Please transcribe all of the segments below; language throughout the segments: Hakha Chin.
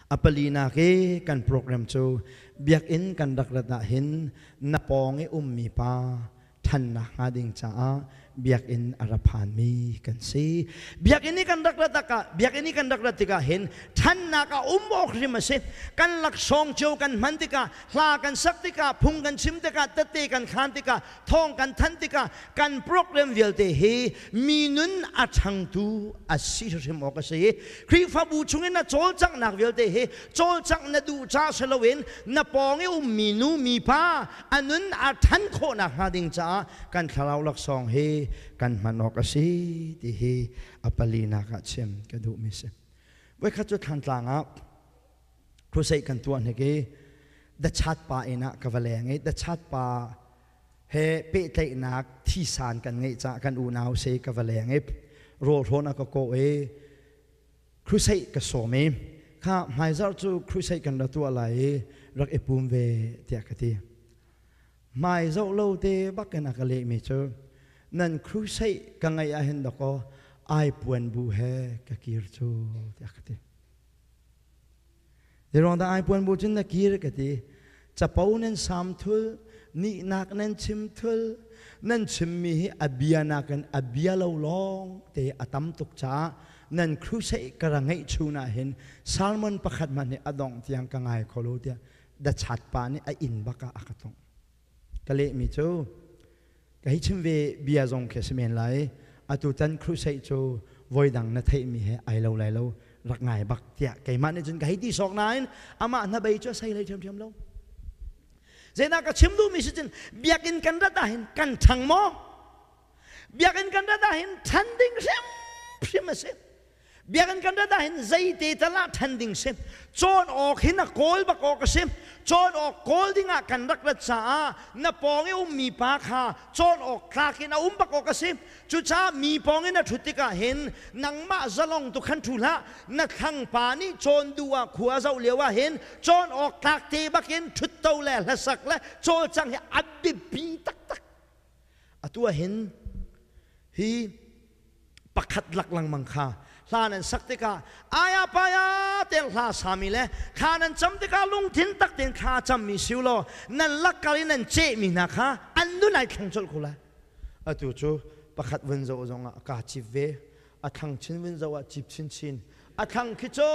A palinak i kan program cu biakinn kan rak rat ahhin na pawng i ummi pa ṭhannak hnga ding caah biakinn a ra phanmi kan si. Biakinn i kan rak rat ah biakinn i kan rak rat tikah hin ṭhannak a um awk hrim a si. Kan laksawng cio kan hman tikah, hla kan sak tikah, phung kan chim tikah, tette kan khaan tikah, thawng kan thanh tikah kan program vialte hi mi nun a ṭhangtu a si hrim awk a si. Khrihfabu chungin na cawlcanghnak vialte hi cawlcangh na duh ca si loin na pawng i ummi nu mi pa a nun a ṭhan khawhnak hnga ding caah kan thlarau laksawng hi kan hman awk a si ti hi a palinak ah chim ka duhmi si. Voikhat cu Thlantlang ah crusade kan tuah hnik i The Chat pa inn ah ka va leng i The Chat pa he pehtlaihnak thisan kan ngeih caah kan unau se ka va leng i rawlhrawn a ka kawh i crusade ka sawm i kha hmaizarh cu crusade kan ra tuah lai i rak i pum ve tiah ka ti. Hmai zoh lo te bakin a ka lehmi cu nan crusade ka ngaih ah hin dakaw ai puan bu he ka kir cu tiah ka ti. Zeiruang dah ai puan bu cun na kir ka ti. Capo nan sam thul, nihnak nan chim thul, nan chimmi hi a bia nakin a bia lo lawng te a tam tuk caah nan crusade ka ra ngeih chun ah hin sermon pakhat hmanh hi a dongh tiang ka ngai kho lo tiah the chat pa nih a inn bak ah a ka tongh. Ka lehmi cu ka hi chim ve bia zong khi a si men lai. Atutan crusade cu voidang na theihmi he ai lo lai lo rak ngai bak tiah keimah nih cun ka hei ti sawk nain amah hnabei cu a sei hlei ṭhiamṭhiam lo. Zeidah ka chim duhmi si cun biakinn kan rat ahhin kan ṭhang maw? Biakinn kan rat ahhin ṭhan ding hrimhrim a si. Biakinn kan rat ahhin zeite tal ah ṭhan ding si. Cawn awk hin a kawl bak awk a si. Cawn awk kawl dingah kan rak rat caah na pawng i ummi pa kha cawn awk tlak in a um bak awk a si. Cucaah mi pawng in a ṭhut tikah hin nangmah zalong tu khan ṭhu hlah. Na thlang pa nih cawn duh ah khua a zoh lio ah hin cawn awk tlak te bakin ṭhutto le hlasak le cawlcangh hi a biapi taktak. Atu ah hin hi pakhat lak lengmang kha hla nan sak tikah aya paya ten hla sami le thla nan cam tikah lungthin tak tein thla cammi siu law nan lakkar in nan cehmi hna kha an nun ai thleng colh ko lai. Atu cu pakhat vun zoh zongah ka cip ve, a thlang chin vun zoh ah cip chinchin, a thlang khi cu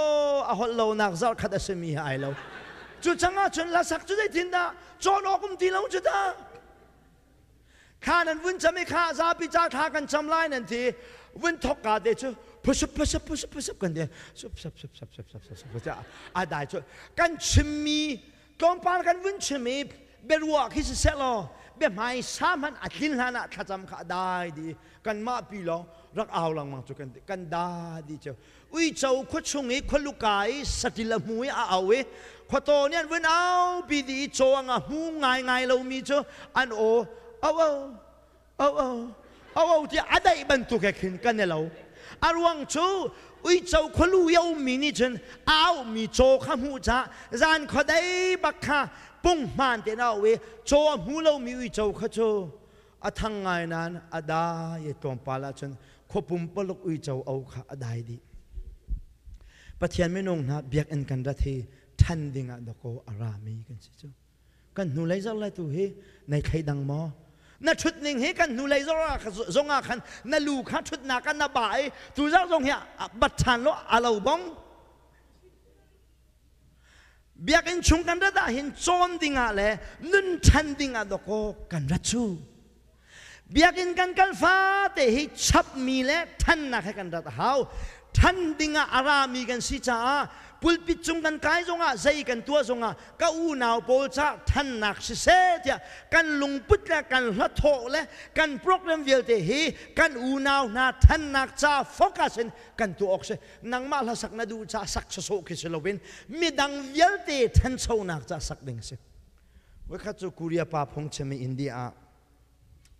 a holh lonak zarh khat a simi he ai lo. Cu cangah cun hlasak cu zeitindah cawn awk um ti lo cu dah. Kha nan vun cam i kha zapi ca thla kan cam lai nan ti vun thok ka te cu phusup phusup phusup phusup kan ti sup sup sup sup sup sup sup sup a dai cu kan chimmi tlawmpal kan vun chim i biaruah khi siseh law biahmai sa hmanh a tlin hlan ah thlacam kha a dai di kanmah pi lawng rak au lengmang cu kan kan da di cu uico khuachung i khualuka i satil a hmu i a au i khuataw nih an vun aupi dih i caw a hmu ngaingai lomi cu an aw au au au au au au tiah a daih bantuk he khin kan i lo. A ruang cu uico khualu i a ummi nih cun a auhmi caw kha hmuh caah zan khuadei bak kha punghman tein a auh i caw a hmu lomi uico kha cu a thang ngai nain a dai i tlawmpal ahcun khua pumpaluk uico o kha a dai dih. Pathian minung hna biakinn kan rat hi ṭhan dingah dakaw a rami kan si cu. Kan hnulei zarh le tu hi nei thleidang maw? Na ṭhut ning hi kan hnulei zong ah khan na lu kha ṭhutnak ah na ba i tu zarh zong hi bat ṭhan law a lo bong. Biakinn chung kan rat ahhin cawn dingah le nun ṭhan dingah dawkaw kan rat cu. Biakinn kan kal fate hi chapmi le ṭhannak he kan rat a hau. Ṭhan dingah a rami kan si caah pulpit cung kan kai zongah zei kan tuah zongah ka unau pawl ca ṭhannak siseh tiah kan lungput le kan hlathawh le kan program vialte hi kan unau hna ṭhannak ca focus in kan tuah awk si. Nangmah hlasak na duh caah sak sawsawh khi si loin midang vialte ṭhanchonak caah sak ding a si. Voikhat cu Korea pa phungchim i India ah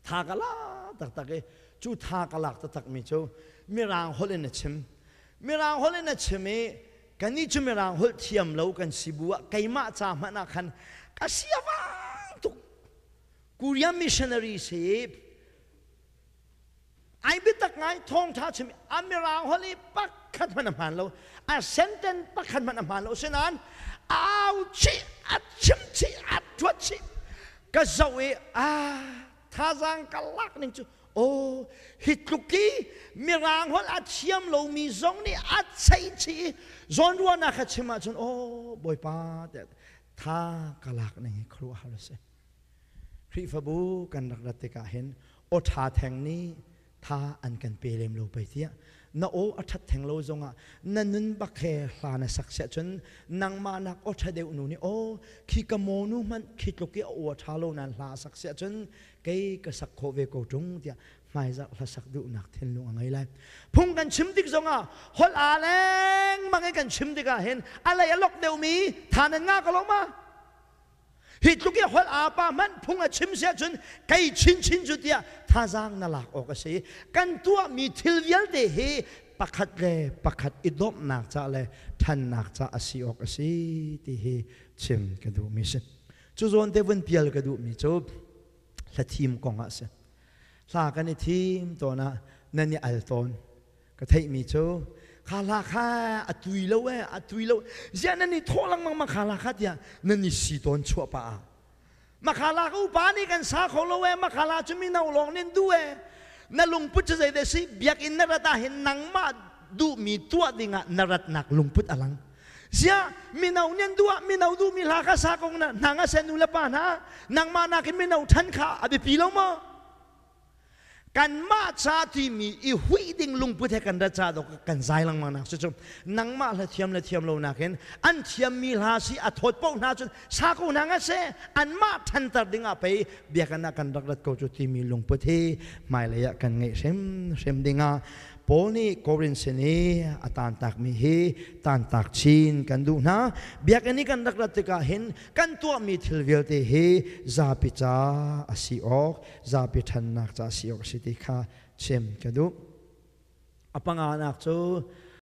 tha ka lak taktak i cu tha ka lak taktak mi cu Mirang holh in a chim. Mirang holh in a chim i kannih cu Mirang holh thiam lo kan si bu ah keimah ca hmanh ah khan ka siavang tuk. Korea missionary si ai biatak ngai thawngṭha chim a Mirang holh i pakhat Pakhat hmanh a hmaan lo. A sentence pakhat hmanh a hmaan lo. Asinain au chih, a chim chih, a ṭhuat chih. Ka zoh i ah thazaang ka lak ning cu aw hi tluk i mirang holh a thiam lomi zong nih a cheih chih i zawnruahnak kha chim ahcun aw Bawipa tiah tha ka lak ning hi khuaruahhar a si. Khrihfabu kan rak rat tikah hin aw ṭha theng nih tha an kan pe lem lo pei tiah na aw a ṭhat theng lo zongah na nun bak he hla na sak siah cun nangmah nak aw ṭha deuh nu nih aw khi ka maw nu hmanh khi tluk i a aw a ṭha lo nain hla a sak siah cun kei ka sak khawh ve ko ṭung tiah hmaizarh hlasak duhnak thinlung a ngei lai. Phung kan chim tik zongah holh aa lengmang in kan chim tikah hin a lei a lok deuhmi tha nan ngah ko lo ma? Hi tluk i holh aa pa hmanh phung a chim siah cun kei chinchin cu tiah thazaang na lak awk a si. Kan tuahmi thil vialte hi pakhat le pakhat i dawmhnak ca le ṭhannak ca a si awk a si ti hi chim ka duhmi si. Cu zawn te vun pial ka duhmi cu hlathim kong ah a si. Hla kan i thim tawn ah nan i al tawn. Ka theihmi cu kha hla kha a tui lo e a tui lo ziah nan i thawh lengmang ma kha hla kha tiah nan i si tawn chuah pah ah ma kha hla ka upa nih kan sa kho lo e ma kha hla cu mino lawng nin duh e na lungput cu zei si biakinn na rat ah hin nangmah duhmi tuah dingah na ratnak lungput a lang ziah mino nih an duh ah mino duhmi hla kha sa ko na hna nga sen nu le pa hna nangmah nakin mino ṭhan kha a biapi lo maw Kanmah ca timi i huih ding lungput he kan rat ca dawk kan zai lengmang nak cu nangmah hla thiam le thiam lo nakin an thiammi hla si a thawt paoh hna cun sa ko hna nga seh anmah ṭhanter ding ah pei biakinn ah kan rak rat ko cu timi lungput hi hmailei ah kan ngeih hrimhrim ding ah Paul nih Korin sin i a taantakmi hi taantak chin kan duh hna. Biakinn i kan rak rat tikah hin kan tuahmi thil vialte hi zapi ca a si awk, zapi ṭhannak ca a si awk a si ti kha chim ka duh. A panganak cu